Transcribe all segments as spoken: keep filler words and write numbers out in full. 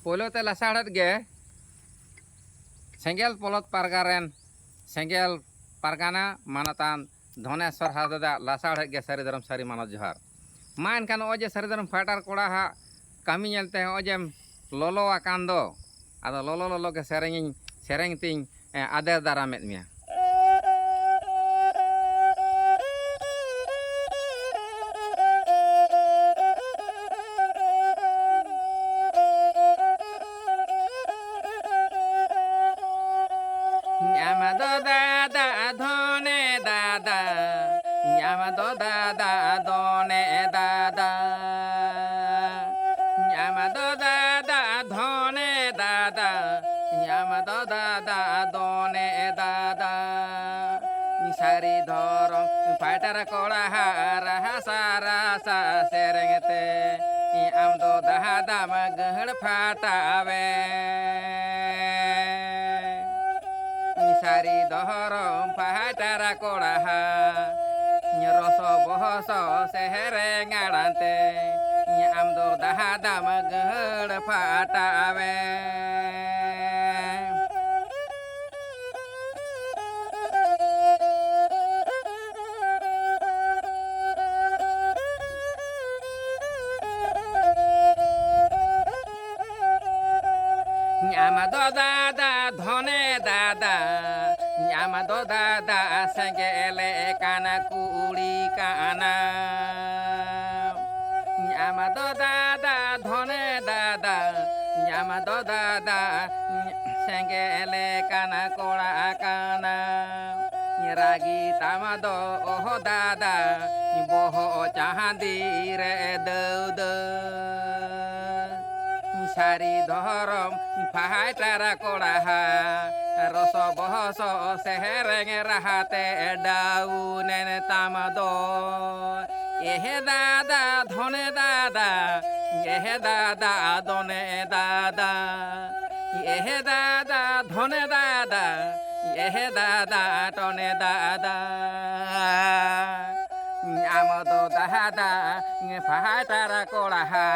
ᱯᱳᱭᱞᱳ ᱛᱮ ᱞᱟᱥᱟᱲᱦᱮᱫ ᱜᱮ ᱥᱮᱸᱜᱮᱞ ᱯᱚᱞᱚᱛ ᱯᱟᱨᱜᱟ ᱨᱮᱱ ᱥᱮᱸᱜᱮᱞ ᱯᱟᱨᱜᱟᱱᱟ ᱢᱟᱱᱚᱛᱟᱱ ᱫᱷᱚᱱᱮᱥᱣᱚᱨ ᱦᱟᱸᱥᱫᱟ ᱞᱟᱥᱟᱲᱦᱮᱫ ᱜᱮ ᱥᱟᱹᱨᱤ ᱫᱷᱚᱨᱚᱢ ᱥᱟᱹᱨᱤ ᱢᱟᱱᱚᱛ ᱡᱚᱦᱟᱨ᱾ ᱢᱟ ᱮᱱᱠᱷᱟᱱ ᱱᱚᱜᱼᱚᱭ ᱡᱮ ᱥᱟᱹᱨᱤ ᱫᱷᱚᱨᱚᱢ ᱯᱷᱟᱭᱴᱟᱨ ᱠᱚᱲᱟ ᱦᱟᱜ ᱠᱟᱹᱢᱤ ᱧᱮᱞᱛᱮ ᱱᱚᱜᱼᱚᱭ ᱡᱮᱢ ᱞᱚᱞᱚ ᱟᱠᱟᱱ ᱫᱚ, ᱟᱫᱚ ᱞᱚᱞᱚ ᱞᱚᱞᱚ ᱜᱮ ᱥᱮᱨᱮᱧ ᱤᱧ ᱥᱮᱨᱮᱧ ᱛᱤᱧ ᱟᱫᱮᱨ ᱫᱟᱨᱟᱢᱮᱫ ᱢᱮᱭᱟ᱾ ᱧᱟᱢ ᱫᱚ ᱫᱟᱫᱟ ᱫᱷᱚᱱᱮ ᱫᱟᱫᱟ, ᱧᱟᱢ ᱫᱚ ᱫᱟᱫᱟ ᱫᱚᱱᱮ ᱫᱟᱫᱟ, ᱧᱟᱢ ᱫᱚ ᱫᱟᱫᱟ ᱫᱷᱚᱱᱮ ᱫᱟᱫᱟ, ᱧᱟᱢ ᱫᱚ ᱫᱟᱫᱟ ᱫᱚᱱᱮ ᱫᱟᱫᱟ᱾ ᱥᱟᱹᱨᱤ ᱫᱷᱚᱨᱚᱢ ᱯᱷᱟᱭᱴᱟᱨ ᱠᱚᱲᱟ ᱦᱟᱨᱟ ᱦᱟᱥᱟ ᱨᱟᱥᱟ ᱥᱮᱨᱮᱧ ᱛᱮ ᱟᱢ ᱫᱚ ᱫᱟᱦᱟ ᱫᱟᱢ ᱜᱟᱹᱦᱟᱹᱲ ᱯᱷᱟᱴᱟᱣᱮ᱾ ᱥᱟᱹᱨᱤ ᱫᱷᱚᱨᱚᱢ ᱯᱷᱟᱭᱴᱟᱨ ᱠᱚᱲᱟ ᱦᱟ ᱨᱚᱥᱚ ᱵᱚᱦᱚᱥᱚ ᱥᱮᱨᱮᱧ ᱟᱲᱟᱝ ᱛᱮ ᱟᱢ ᱫᱚ ᱫᱟᱦᱟ ᱫᱟᱢ ᱜᱟᱹᱦᱟᱹᱲ ᱯᱷᱟᱴᱟᱣᱮ᱾ ᱧᱟᱢ ᱫᱚ ᱫᱟᱫᱟ ᱫᱷᱚᱱᱮ ᱫᱟᱫᱟ, ᱧᱟᱢ ᱫᱚ ᱫᱟᱫᱟ ᱥᱮᱸᱜᱮᱞ ᱠᱟᱱᱟ ᱠᱩᱲᱤ ᱠᱟᱱᱟ᱾ ᱧᱟᱢ ᱫᱚ ᱫᱟᱫᱟ ᱫᱷᱚᱱᱮ ᱫᱟᱫᱟ, ᱧᱟᱢ ᱫᱚ ᱫᱟᱫᱟ ᱥᱮᱸᱜᱮᱞ ᱠᱟᱱᱟ ᱠᱚᱲᱟ ᱠᱟᱱᱟ᱾ ᱨᱟᱜᱤ ᱛᱟᱢ ᱫᱚ ᱚᱦᱚ ᱫᱟᱫᱟ, ᱵᱚᱦᱚᱜ ᱪᱟᱸᱫᱤ ᱨᱮ ᱫᱟᱹᱣᱫᱟᱹ᱾ ᱥᱟᱹᱨᱤ ᱫᱷᱚᱨᱚᱢ ᱯᱷᱟᱭᱴᱟᱨ ᱠᱚᱲᱟ ᱦᱟ, ᱨᱚᱥᱚ ᱵᱚᱦᱚᱥᱚ ᱥᱮᱨᱮᱧ ᱨᱟᱦᱟᱛᱮ ᱰᱟᱣᱩᱱᱮᱱ ᱛᱟᱢ ᱫᱚ᱾ ᱮᱦᱮ ᱫᱟᱫᱟ ᱫᱷᱚᱱᱮ ᱫᱟᱫᱟ, ᱮᱦᱮ ᱫᱟᱫᱟ ᱫᱚᱱᱮ ᱫᱟᱫᱟ, ᱮᱦᱮ ᱫᱟᱫᱟ ᱫᱷᱚᱱᱮ ᱫᱟᱫᱟ, ᱮᱦᱮ ᱫᱟᱫᱟ ᱴᱚᱱᱮ ᱫᱟᱫᱟ᱾ ᱟᱢ ᱫᱚ ᱫᱟᱦᱟ ᱫᱟ ᱯᱷᱟᱭᱴᱟᱨ ᱠᱚᱲᱟ ᱦᱟ᱾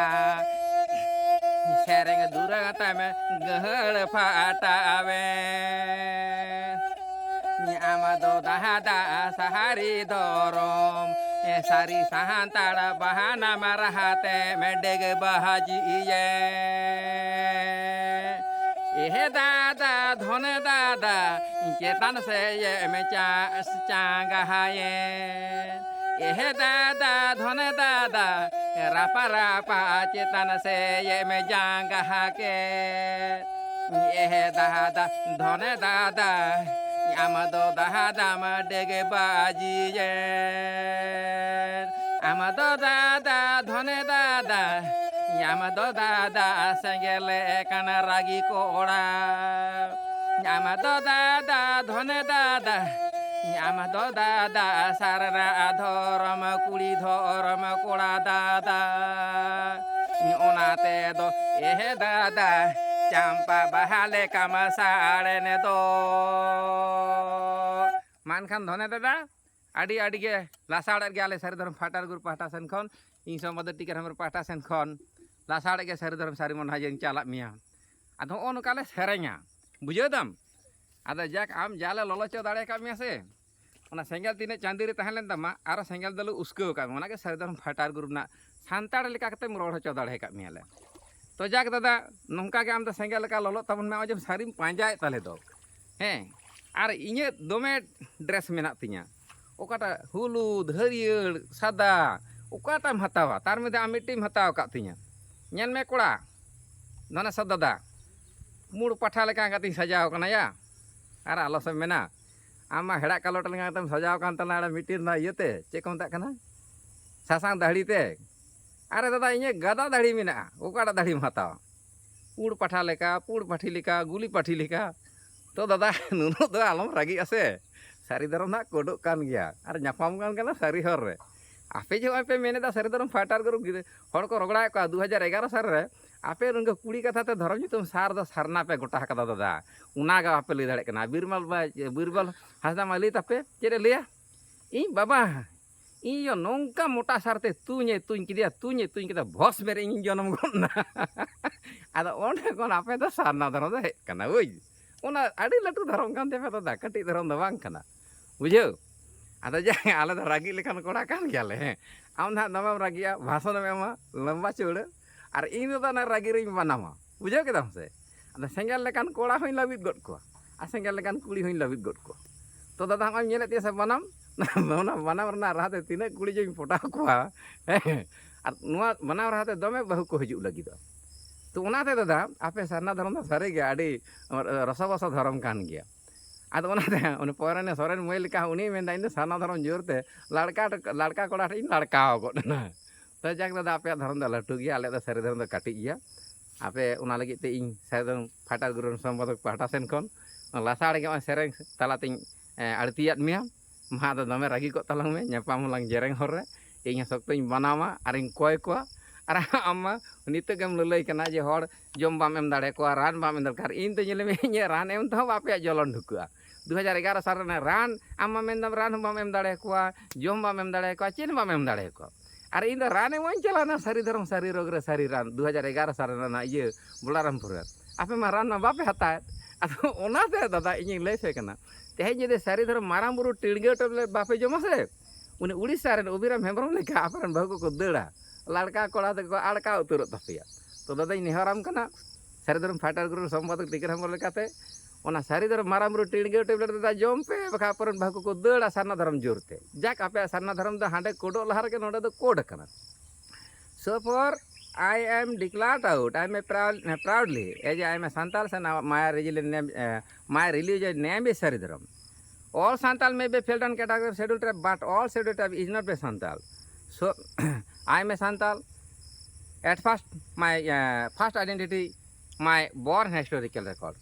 ᱥᱮᱨᱮᱧ ᱫᱩᱨᱟᱹᱝ ᱛᱟᱭᱢᱮ ᱜᱟᱹᱦᱟᱹᱲ ᱯᱷᱟᱴᱟᱣᱮ᱾ ᱟᱢ ᱫᱚ ᱫᱟᱦᱟ ᱫᱟ ᱥᱟᱦᱟᱨᱤ ᱫᱷᱚᱨᱚᱢ, ᱥᱟᱹᱨᱤ ᱥᱟᱱᱛᱟᱲ ᱵᱟᱦᱟᱱᱟᱢ ᱨᱟᱦᱟᱛᱮᱢ ᱰᱮᱜ ᱵᱟᱦᱟᱡᱤᱭᱮ᱾ ᱮᱦᱮ ᱫᱟᱫᱟ ᱫᱷᱚᱱᱮ ᱫᱟᱫᱟ, ᱪᱮᱛᱟᱱ ᱥᱮ ᱮᱢ ᱪᱟᱥ ᱪᱟᱸᱜᱟᱦᱟᱭᱮ᱾ ᱮᱦᱮ ᱫᱟᱫᱟ ᱫᱷᱚᱱᱮ ᱫᱟᱫᱟ, ᱨᱟᱯᱟ ᱨᱟᱯᱟ ᱪᱮᱛᱟᱱ ᱥᱮ ᱮᱢ ᱡᱟᱸᱜᱟᱦᱟ ᱠᱮ᱾ ᱮᱦᱮ ᱫᱟᱫᱟ ᱫᱷᱚᱱᱮ ᱫᱟᱫᱟ, ᱟᱢ ᱫᱚ ᱫᱟᱦᱟ ᱫᱟᱢ ᱰᱮᱜᱮ ᱵᱟᱡᱤᱭᱮᱱ᱾ ᱟᱢ ᱫᱚ ᱫᱟᱫᱟ ᱫᱷᱚᱱᱮ ᱫᱟᱫᱟ, ᱟᱢ ᱫᱚ ᱫᱟᱫᱟ ᱥᱮᱸᱜᱮᱞ ᱠᱟᱱᱟ ᱨᱟᱹᱜᱤ ᱠᱚᱲᱟ᱾ ᱟᱢ ᱫᱚ ᱫᱟᱫᱟ ᱫᱷᱚᱱᱮ ᱫᱟᱫᱟ, ᱟᱢ ᱫᱚ ᱫᱟᱫᱟ ᱥᱟᱨᱱᱟ ᱫᱷᱚᱨᱚᱢ ᱠᱩᱲᱤ ᱫᱷᱚᱨᱚᱢ ᱠᱚᱲᱟ ᱫᱟᱫᱟ᱾ ᱚᱱᱟ ᱛᱮᱫᱚ ᱮᱦᱮ ᱫᱟᱫᱟ, ᱪᱟᱢᱯᱟ ᱵᱟᱦᱟ ᱞᱮᱠᱟᱢ ᱥᱟᱲᱮᱱ ᱫᱚ᱾ ᱢᱟ ᱮᱱᱠᱷᱟᱱ ᱫᱷᱚᱱᱮ ᱫᱟᱫᱟ, ᱟᱹᱰᱤ ᱟᱹᱰᱤ ᱜᱮ ᱞᱟᱥᱟᱲᱮᱫ ᱜᱮ ᱟᱞᱮ ᱥᱟᱹᱨᱤ ᱫᱷᱚᱨᱚᱢ ᱯᱷᱟᱴᱟᱨ ᱜᱩᱨᱩ ᱯᱟᱦᱴᱟ ᱥᱮᱱ ᱠᱷᱚᱱ, ᱤᱧ ᱥᱚᱢᱵᱟᱫ ᱴᱤᱠᱟᱹᱨ ᱦᱮᱢᱵᱨᱚᱢ ᱯᱟᱦᱴᱟ ᱥᱮᱱ ᱠᱷᱚᱱ ᱞᱟᱥᱟᱲᱮᱫ ᱜᱮ ᱥᱟᱹᱨᱤ ᱫᱷᱚᱨᱚᱢ ᱥᱟᱹᱨᱤ ᱢᱚᱱᱦᱟ ᱡᱮᱧ ᱪᱟᱞᱟᱜ ᱢᱮᱭᱟ᱾ ᱟᱫᱚ ᱦᱚᱸᱜᱼᱚ ᱱᱚᱝᱠᱟ ᱞᱮ ᱥᱮᱨᱮᱧᱟ, ᱵᱩᱡᱷᱟᱹᱣ ᱫᱟᱢ? ᱟᱫᱚ ᱡᱟᱠ, ᱟᱢ ᱡᱟ ᱞᱮ ᱞᱚᱞᱚ ᱦᱚᱪᱚ ᱫᱟᱲᱮ ᱟᱠᱟᱫ ᱢᱮᱭᱟ ᱥᱮ, ᱚᱱᱟ ᱥᱮᱸᱜᱮᱞ ᱛᱤᱱᱟᱹᱜ ᱪᱟᱸᱫᱤ ᱨᱮ ᱛᱟᱦᱮᱸ ᱞᱮᱱ ᱛᱟᱢᱟ, ᱟᱨᱚ ᱥᱮᱸᱜᱮᱞ ᱫᱚᱞᱮ ᱩᱥᱠᱟᱹᱣ ᱟᱠᱟᱫ ᱢᱮᱭᱟ᱾ ᱚᱱᱟᱜᱮ ᱥᱟᱹᱨᱤ ᱫᱷᱚᱨᱚᱢ ᱯᱷᱟᱴᱟᱨ ᱜᱩᱨᱩ ᱨᱮᱱᱟᱜ ᱥᱟᱱᱛᱟᱲ ᱞᱮᱠᱟ ᱠᱟᱛᱮᱢ ᱨᱚᱲ ᱦᱚᱪᱚ ᱫᱟᱲᱮ ᱟᱠᱟᱫ ᱢᱮᱭᱟ ᱞᱮ᱾ ᱛᱚ ᱡᱟᱠ ᱫᱟᱫᱟ, ᱱᱚᱝᱠᱟ ᱜᱮ ᱟᱢ ᱫᱚ ᱥᱮᱸᱜᱮᱞ ᱞᱮᱠᱟ ᱞᱚᱞᱚᱜ ᱛᱟᱵᱚᱱ ᱢᱮ, ᱱᱚᱜᱼᱚᱭ ᱡᱮᱢ ᱥᱟᱹᱨᱤᱢ ᱯᱟᱸᱡᱟᱭᱮᱫ ᱛᱟᱞᱮ ᱫᱚ᱾ ᱦᱮᱸ, ᱟᱨ ᱤᱧᱟᱹᱜ ᱫᱚᱢᱮ ᱰᱨᱮᱥ ᱢᱮᱱᱟᱜ ᱛᱤᱧᱟᱹ, ᱚᱠᱟᱴᱟᱜ ᱦᱩᱞᱩᱫ, ᱦᱟᱹᱨᱭᱟᱹᱲ, ᱥᱟᱫᱟ, ᱚᱠᱟᱴᱟᱜ ᱮᱢ ᱦᱟᱛᱟᱣᱟ? ᱛᱟᱨ ᱢᱚᱫᱽᱫᱷᱮ ᱟᱢ ᱢᱤᱫᱴᱮᱡ ᱮᱢ ᱦᱟᱛᱟᱣ ᱟᱠᱟᱫ ᱛᱤᱧᱟᱹ᱾ ᱧᱮᱞ ᱢᱮ ᱠᱚᱲᱟ, ᱫᱷᱚᱱᱮᱥᱚᱨ ᱫᱟᱫᱟ, ᱢᱩᱲ ᱯᱟᱴᱷᱟ ᱞᱮᱠᱟ ᱠᱟᱛᱮᱧ ᱥᱟᱡᱟᱣ ᱠᱟᱱᱟ ᱭᱟ᱾ ᱟᱨ ᱟᱞᱚ ᱥᱮᱢ ᱢᱮᱱᱟ, ᱟᱢ ᱢᱟ ᱦᱮᱲᱟᱜ ᱠᱟᱞᱚᱴ ᱞᱮᱠᱟ ᱠᱟᱛᱮᱢ ᱥᱟᱡᱟᱣ ᱠᱟᱱ ᱛᱟᱞᱟᱝ, ᱚᱱᱟ ᱢᱤᱫᱴᱮᱱ ᱚᱱᱟ ᱤᱭᱟᱹᱛᱮ, ᱪᱮᱫ ᱠᱚ ᱢᱮᱛᱟᱜ ᱠᱟᱱᱟ, ᱥᱟᱥᱟᱝ ᱫᱟᱲᱦᱤ ᱛᱮ᱾ ᱟᱨᱮ ᱫᱟᱫᱟ, ᱤᱧᱟᱹᱜ ᱜᱟᱫᱟ ᱫᱟᱲᱦᱤ ᱢᱮᱱᱟᱜᱼᱟ, ᱚᱠᱟᱴᱟᱜ ᱫᱟᱲᱦᱤᱢ ᱦᱟᱛᱟᱣᱟ? ᱯᱩᱲ ᱯᱟᱴᱷᱟ ᱞᱮᱠᱟ, ᱯᱩᱲ ᱯᱟᱹᱴᱷᱤ ᱞᱮᱠᱟ, ᱜᱩᱞᱤ ᱯᱟᱹᱴᱷᱤ ᱞᱮᱠᱟ᱾ ᱛᱚ ᱫᱟᱫᱟ, ᱱᱩᱱᱟᱹᱜ ᱫᱚ ᱟᱞᱚᱢ ᱨᱟᱹᱜᱤᱜᱼᱟ ᱥᱮ, ᱥᱟᱹᱨᱤ ᱫᱷᱚᱨᱚᱢ ᱱᱟᱜ ᱠᱳᱰᱚᱜ ᱠᱟᱱ ᱜᱮᱭᱟ, ᱟᱨ ᱧᱟᱯᱟᱢ ᱠᱟᱱ ᱠᱟᱱᱟ ᱥᱟᱹᱨᱤ ᱦᱚᱨ ᱨᱮ᱾ ᱟᱯᱮ ᱡᱮ ᱱᱚᱜᱼᱚᱭ ᱯᱮ ᱢᱮᱱᱮᱫᱟ ᱥᱟᱹᱨᱤ ᱫᱷᱚᱨᱚᱢ ᱯᱷᱟᱴᱟᱨ ᱜᱩᱨᱩ ᱜᱤᱫᱽᱨᱟᱹ, ᱦᱚᱲ ᱠᱚ ᱨᱚᱜᱚᱲᱟᱭᱮᱫ ᱠᱚᱣᱟ ᱫᱩ ᱦᱟᱡᱟᱨ ᱮᱜᱟᱨᱚ ᱥᱟᱞ ᱨᱮ, ᱟᱯᱮ ᱱᱚᱝᱠᱟ ᱠᱩᱲᱤ ᱠᱟᱛᱷᱟ ᱛᱮ ᱫᱷᱚᱨᱚᱢ ᱧᱩᱛᱩᱢ ᱥᱟᱨ ᱫᱚ ᱥᱟᱨᱱᱟ ᱯᱮ ᱜᱚᱴᱟ ᱟᱠᱟᱫᱟ ᱫᱟᱫᱟ, ᱚᱱᱟ ᱜᱮ ᱵᱟᱯᱮ ᱞᱟᱹᱭ ᱫᱟᱲᱮᱭᱟᱜ ᱠᱟᱱᱟ᱾ ᱵᱤᱨᱵᱟᱞ ᱵᱟ-, ᱵᱤᱨᱵᱟᱞ ᱦᱟᱸᱥᱫᱟ ᱢᱟ ᱞᱟᱹᱭ ᱛᱟᱯᱮ, ᱪᱮᱫ ᱮ ᱞᱟᱹᱭᱟ? ᱤᱧ ᱵᱟᱵᱟ, ᱤᱧ ᱭᱚ ᱱᱚᱝᱠᱟ ᱢᱚᱴᱟ ᱥᱟᱨ ᱛᱮ ᱛᱩᱧ ᱮ ᱛᱩᱧ ᱠᱮᱫᱮᱭᱟ, ᱛᱩᱧ ᱮ ᱛᱩᱧ ᱠᱮᱫᱟ, ᱵᱷᱚᱥ ᱢᱮᱨᱮ ᱤᱧ ᱡᱚᱱᱚᱢ ᱜᱚᱫ ᱮᱱᱟ᱾ ᱟᱫᱚ ᱚᱸᱰᱮ ᱠᱷᱚᱱ ᱟᱯᱮ ᱫᱚ ᱥᱟᱨᱱᱟ ᱫᱷᱚᱨᱚᱢ ᱫᱚ ᱦᱮᱡ ᱠᱟᱱᱟ, ᱵᱩᱡᱽ? ᱚᱱᱟ ᱟᱹᱰᱤ ᱞᱟᱹᱴᱩ ᱫᱷᱚᱨᱚᱢ ᱠᱟᱱ ᱛᱟᱯᱮ ᱫᱟᱫᱟ, ᱠᱟᱹᱴᱤᱡ ᱫᱷᱚᱨᱚᱢ ᱫᱚ ᱵᱟᱝ ᱠᱟᱱᱟ, ᱵᱩᱡᱷᱟᱹᱣ? ᱟᱫᱚ ᱡᱟᱦᱟᱸ ᱟᱞᱮ ᱫᱚ ᱨᱟᱹᱜᱤ ᱞᱮᱠᱟᱱ ᱠᱚᱲᱟ ᱠᱟᱱ ᱜᱮᱭᱟᱞᱮ᱾ ᱟᱢ ᱱᱟᱦᱟᱜ ᱫᱚᱢᱮᱢ ᱨᱟᱹᱜᱤᱜᱼᱟ, ᱵᱷᱟᱥᱚᱱᱮᱢ ᱮᱢᱟ ᱞᱟᱢᱵᱟ ᱪᱟᱹᱣᱲᱟᱹ, ᱟᱨ ᱤᱧ ᱫᱚ ᱚᱱᱟ ᱨᱟᱹᱜᱤ ᱨᱤᱧ ᱵᱟᱱᱟᱢᱟ, ᱵᱩᱡᱷᱟᱹᱣ ᱠᱮᱫᱟᱢ ᱥᱮ? ᱟᱫᱚ ᱥᱮᱸᱜᱮᱞ ᱞᱮᱠᱟᱱ ᱠᱚᱲᱟ ᱦᱚᱸᱧ ᱞᱟᱹᱵᱤᱫ ᱜᱚᱫ ᱠᱚᱣᱟ, ᱟᱨ ᱥᱮᱸᱜᱮᱞ ᱞᱮᱠᱟᱱ ᱠᱩᱲᱤ ᱦᱚᱸᱧ ᱞᱟᱹᱵᱤᱫ ᱜᱚᱫ ᱠᱚᱣᱟ᱾ ᱛᱚ ᱫᱟᱫᱟ, ᱦᱚᱸᱜᱼᱚᱭ ᱧᱮᱞᱮᱫ ᱛᱤᱧᱟᱹ ᱥᱮ ᱵᱟᱱᱟᱢ, ᱚᱱᱟ ᱵᱟᱱᱟᱢ ᱨᱮᱱᱟᱜ ᱨᱟᱦᱟ ᱛᱮ ᱛᱤᱱᱟᱹᱜ ᱠᱩᱲᱤ ᱡᱮᱧ ᱯᱚᱴᱟᱣ ᱠᱚᱣᱟ, ᱦᱮᱸ, ᱟᱨ ᱱᱚᱣᱟ ᱵᱟᱱᱟᱢ ᱨᱟᱦᱟ ᱛᱮ ᱫᱚᱢᱮ ᱵᱟᱹᱦᱩ ᱠᱚ ᱦᱤᱡᱩᱜ ᱞᱟᱹᱜᱤᱫᱚᱜᱼᱟ᱾ ᱛᱚ ᱚᱱᱟᱛᱮ ᱫᱟᱫᱟ, ᱟᱯᱮ ᱥᱟᱨᱱᱟ ᱫᱷᱚᱨᱚᱢ ᱫᱚ ᱥᱟᱹᱨᱤᱜᱮ ᱟᱹᱰᱤ ᱨᱚᱥᱚᱵᱚᱥᱚ ᱫᱷᱚᱨᱚᱢ ᱠᱟᱱ ᱜᱮᱭᱟ᱾ ᱟᱫᱚ ᱚᱱᱟᱛᱮ ᱩᱱᱤ ᱯᱚᱨᱮᱱ ᱥᱚᱨᱮᱱ ᱢᱟᱹᱭ ᱞᱮᱠᱟ ᱦᱚᱸ ᱩᱱᱤᱭ ᱢᱮᱱᱫᱟ, "ᱤᱧ ᱫᱚ ᱥᱟᱨᱱᱟ ᱫᱷᱚᱨᱚᱢ ᱡᱳᱨ ᱛᱮ ᱞᱟᱲᱠᱟ, ᱞᱟᱲᱠᱟ ᱠᱚᱲᱟ ᱴᱷᱮᱱ ᱤᱧ ᱞᱟᱲᱠᱟᱣ ᱜᱚᱫ ᱮᱱᱟ᱾" ᱛᱚ ᱡᱟᱠ ᱫᱟᱫᱟ, ᱟᱯᱮᱭᱟᱜ ᱫᱷᱚᱨᱚᱢ ᱫᱚ ᱞᱟᱹᱴᱩ ᱜᱮᱭᱟ, ᱟᱞᱮᱭᱟᱜ ᱫᱚ ᱥᱟᱹᱨᱤ ᱫᱷᱚᱨᱚᱢ ᱫᱚ ᱠᱟᱹᱴᱤᱡ ᱜᱮᱭᱟ᱾ ᱟᱯᱮ ᱚᱱᱟ ᱞᱟᱹᱜᱤᱫ ᱛᱮ ᱤᱧ ᱥᱟᱹᱨᱤ ᱫᱷᱚᱨᱚᱢ ᱯᱷᱟᱭᱴᱟᱨ ᱜᱨᱩᱯ ᱥᱚᱢᱯᱟᱫᱚᱠ ᱯᱟᱦᱴᱟ ᱥᱮᱱ ᱠᱷᱚᱱ ᱞᱟᱥᱟᱲ ᱜᱮ ᱱᱚᱜᱼᱚᱭ ᱥᱮᱨᱮᱧ ᱛᱟᱞᱟᱛᱮᱧ, ᱮ, ᱟᱹᱲᱛᱤᱭᱟᱫ ᱢᱮᱭᱟ᱾ ᱢᱟ ᱟᱫᱚ ᱫᱚᱢᱮ ᱨᱟᱹᱜᱤ ᱠᱚᱜ ᱛᱟᱞᱟᱝ ᱢᱮ, ᱧᱟᱯᱟᱢ ᱟᱞᱟᱝ ᱡᱮᱨᱮᱝ ᱦᱚᱨ ᱨᱮ᱾ ᱤᱧ ᱦᱚᱸ ᱥᱚᱠᱛᱚᱧ ᱵᱟᱱᱟᱢᱟ ᱟᱨᱤᱧ ᱠᱚᱭ ᱠᱚᱣᱟ᱾ ᱟᱨ ᱟᱢ ᱢᱟ ᱱᱤᱛᱚᱜ ᱜᱮᱢ ᱞᱟᱹᱞᱟᱹᱭ ᱠᱟᱱᱟ ᱡᱮ ᱦᱚᱲ ᱡᱚᱢ ᱵᱟᱢ ᱮᱢ ᱫᱟᱲᱮᱭᱟᱠᱚᱣᱟ, ᱨᱟᱱ ᱵᱟᱢ ᱮᱢ ᱫᱟᱲᱮᱭᱟᱠᱚᱣᱟ᱾ ᱤᱧ ᱫᱚ ᱧᱮᱞ ᱢᱮ, ᱤᱧᱟᱹᱜ ᱨᱟᱱ ᱮᱢ ᱛᱮᱦᱚᱸ ᱵᱟᱯᱮᱭᱟᱜ ᱡᱚᱞᱚᱱ ᱰᱷᱩᱠᱟᱹᱜᱼᱟ᱾ ᱫᱩ ᱦᱟᱡᱟᱨ ᱮᱜᱟᱨᱚ ᱥᱟᱞ ᱨᱮᱱᱟᱜ ᱨᱟᱱ ᱟᱢ ᱢᱟ ᱢᱮᱱᱫᱟᱢ ᱨᱟᱱ ᱦᱚᱸ ᱵᱟᱢ ᱮᱢ ᱫᱟᱲᱮᱭᱟᱠᱚᱣᱟ, ᱡᱚᱢ ᱵᱟᱢ ᱮᱢ ᱫᱟᱲᱮᱭᱟᱠᱚᱣᱟ, ᱪᱮᱫ ᱦᱚᱸ ᱵᱟᱢ ᱮᱢ ᱫᱟᱲᱮᱭᱟᱠᱚᱣᱟ᱾ ᱟᱨ ᱤᱧ ᱫᱚ ᱨᱟᱱ ᱮᱢᱚᱜ ᱤᱧ ᱪᱟᱞᱟᱣᱱᱟ, ᱥᱟᱹᱨᱤ ᱫᱷᱚᱨᱚᱢ ᱥᱟᱹᱨᱤ ᱨᱳᱜᱽ ᱨᱮ ᱥᱟᱹᱨᱤ ᱨᱟᱱ, ᱫᱩ ᱦᱟᱡᱟᱨ ᱮᱜᱟᱨᱚ ᱥᱟᱞ ᱨᱮᱱᱟᱜ ᱤᱭᱟᱹ ᱵᱚᱞᱟᱨᱟᱢᱯᱩᱨ ᱨᱮ᱾ ᱟᱯᱮ ᱢᱟ ᱨᱟᱱ ᱢᱟ ᱵᱟᱯᱮ ᱦᱟᱛᱟᱣᱮᱫ᱾ ᱟᱫᱚ ᱚᱱᱟᱛᱮ ᱫᱟᱫᱟ, ᱤᱧᱤᱧ ᱞᱟᱹᱭ ᱯᱮ ᱠᱟᱱᱟ, ᱛᱮᱦᱮᱧ ᱡᱩᱫᱤ ᱥᱟᱹᱨᱤ ᱫᱷᱚᱨᱚᱢ ᱢᱟᱨᱟᱝ ᱵᱩᱨᱩ ᱴᱤᱲᱜᱟᱹᱣ ᱴᱮᱵᱞᱮᱴ ᱵᱟᱯᱮ ᱡᱚᱢᱟ ᱥᱮ, ᱩᱱᱤ ᱩᱲᱤᱥᱥᱟ ᱨᱮᱱ ᱚᱵᱤᱨᱟᱢ ᱦᱮᱢᱵᱨᱚᱢ ᱞᱮᱠᱟ ᱟᱯᱮᱨᱮᱱ ᱵᱟᱹᱦᱩ ᱠᱚᱠᱚ ᱫᱟᱹᱲᱟ, ᱞᱟᱲᱠᱟ ᱠᱚᱲᱟ ᱛᱮᱠᱚ ᱟᱲᱠᱟ ᱩᱛᱟᱹᱨᱚᱜ ᱛᱟᱯᱮᱭᱟ᱾ ᱛᱚ ᱫᱟᱫᱟᱧ ᱱᱮᱦᱚᱨᱟᱢ ᱠᱟᱱᱟ, ᱥᱟᱹᱨᱤ ᱫᱷᱚᱨᱚᱢ ᱯᱷᱟᱭᱴᱟᱨ ᱜᱨᱩᱯ ᱥᱚᱢᱯᱟᱫᱚᱠ ᱴᱤᱠᱟᱹᱨ ᱦᱮᱢᱵᱨᱚᱢ ᱞᱮᱠᱟᱛᱮ, ᱚᱱᱟ ᱥᱟᱹᱨᱤ ᱫᱷᱚᱨᱚᱢ ᱢᱟᱨᱟᱝ ᱵᱩᱨᱩ ᱴᱤᱲᱜᱟᱹᱣ ᱴᱮᱵᱞᱮᱴ ᱫᱟᱫᱟ ᱡᱚᱢ ᱯᱮ, ᱵᱟᱠᱷᱟᱡ ᱟᱯᱮᱨᱮᱱ ᱵᱟᱹᱦᱩ ᱠᱚᱠᱚ ᱫᱟᱹᱲᱟ ᱥᱟᱨᱱᱟ ᱫᱷᱚᱨᱚᱢ ᱡᱳᱨ ᱛᱮ᱾ ᱡᱟᱠ, ᱟᱯᱮᱭᱟᱜ ᱥᱟᱨᱱᱟ ᱫᱷᱚᱨᱚᱢ ᱫᱚ ᱦᱟᱸᱰᱮ ᱠᱳᱰᱚᱜ ᱞᱟᱦᱟ ᱨᱮᱜᱮ ᱱᱚᱰᱮ ᱫᱚ ᱠᱳᱰ ᱟᱠᱟᱱᱟ᱾ So far, I am declared out. I am a proud, proudly, as I am a Santal, and my religion name, uh, my religion name is Saridharam. All Santal may be felt on category of Scheduled Tribe, but all Scheduled Tribe is not be Santal. So, I am a Santal. At first, my, uh, first identity, my born historical record.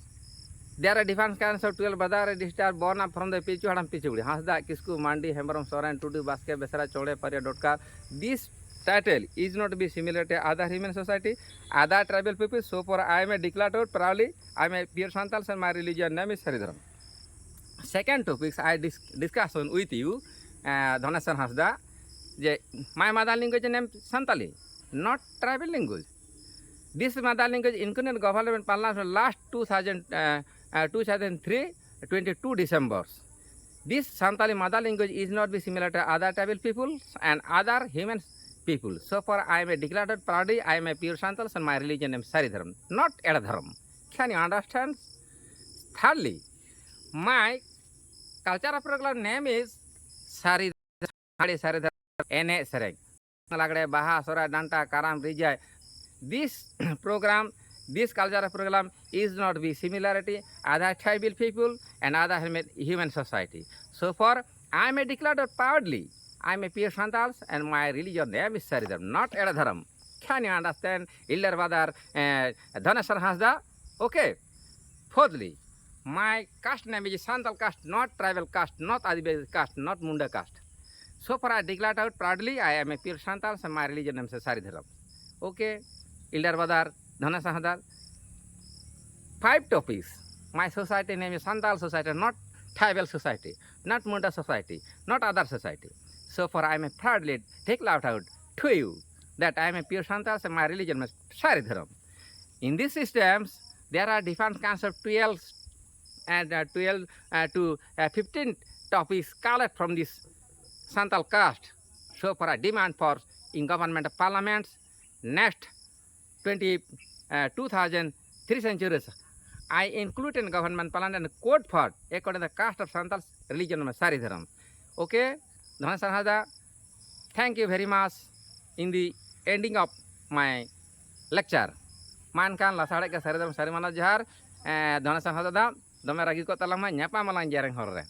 There are different kinds of twelve brother district born up from the Pichu Hadam Pichuguri. Hasda, Kisku, Mandi, Hembrom, Soren, Tudu, Baske, Besra, Chole, Paria, Dotkar. This title is not be similar to other human society, other tribal people. So far, I am a declared out proudly. I am a pure Santal, and my religion name is Saridharam. Second topics I dis- discussion with you, uh, Dhanesan Hasda, je my mother language name Santali, not tribal language. This mother language included government parliament last two thousand, uh, uh, two thousand three, twenty-two December. This Santali mother language is not be similar to other tribal people and other human people. So far, I am a declared proudly, I am a pure Santal and my religion name Sari Dharam, not Eda Dharam. Can you understand? Thirdly, my culture of program name is Sari Dhara, Sari Dhara, ᱮᱱᱮᱡ ᱥᱮᱨᱮᱧ, ᱞᱟᱜᱽᱲᱮ, ᱵᱟᱦᱟ, ᱥᱚᱦᱨᱟᱭ, ᱰᱟᱱᱴᱟ, ᱠᱟᱨᱟᱢ, ᱨᱤᱡᱟᱹᱭ. This program, this cultural program is not be similarity other tribal people and other human, human society. So far, I am a declared proudly, I am a pure Santals and my religion name is Sari Dharam, not Eda Dharam. Can you understand, elder brother, uh, Dhaneswar Hasda? Okay. Fourthly, my caste name is Santal caste, not tribal caste, not Adivasi caste, not Munda caste. So far I declared out proudly, I am a pure Santal, so my religion name is Sari Dharam. Okay, elder brother, Dhaneswar Hasda. Five topics. My society name is Santal society, not tribal society, not Munda society, not other society. So far I am a proudly declared out to you that I am a pure Santal, so my religion is Sari Dharam. In these systems, there are different kinds of twelve and, uh, twelve, uh, to, uh, fifteen topics collect from this Santal caste. So far, I demand for in government of parliaments next twenty, uh, two thousand three centuries. I include in government parliament and code for according to the caste of Santals religion of Sari Dharam. Okay, Dhaneswar Hasda, thank you very much in the ending of my lecture. ᱢᱟ ᱮᱱᱠᱷᱟᱱ ᱞᱟᱥᱟᱲᱦᱮᱫ ᱜᱮ ᱥᱟᱹᱨᱤ ᱫᱚᱢ ᱥᱟᱹᱨᱤ ᱢᱟᱱᱟ ᱡᱚᱦᱟᱨ, ᱮᱸ, ᱫᱷᱚᱱᱮᱥᱚᱨ ᱦᱟᱸᱥᱫᱟ ᱫᱟ, ᱫᱚᱢᱮ ᱨᱟᱹᱜᱤ ᱠᱚᱜ ᱛᱟᱞᱟᱝ ᱢᱟ, ᱧᱟᱯᱟᱢ ᱟᱞᱟᱝ ᱡᱮᱨᱮᱝ ᱦᱚᱨ ᱨᱮ᱾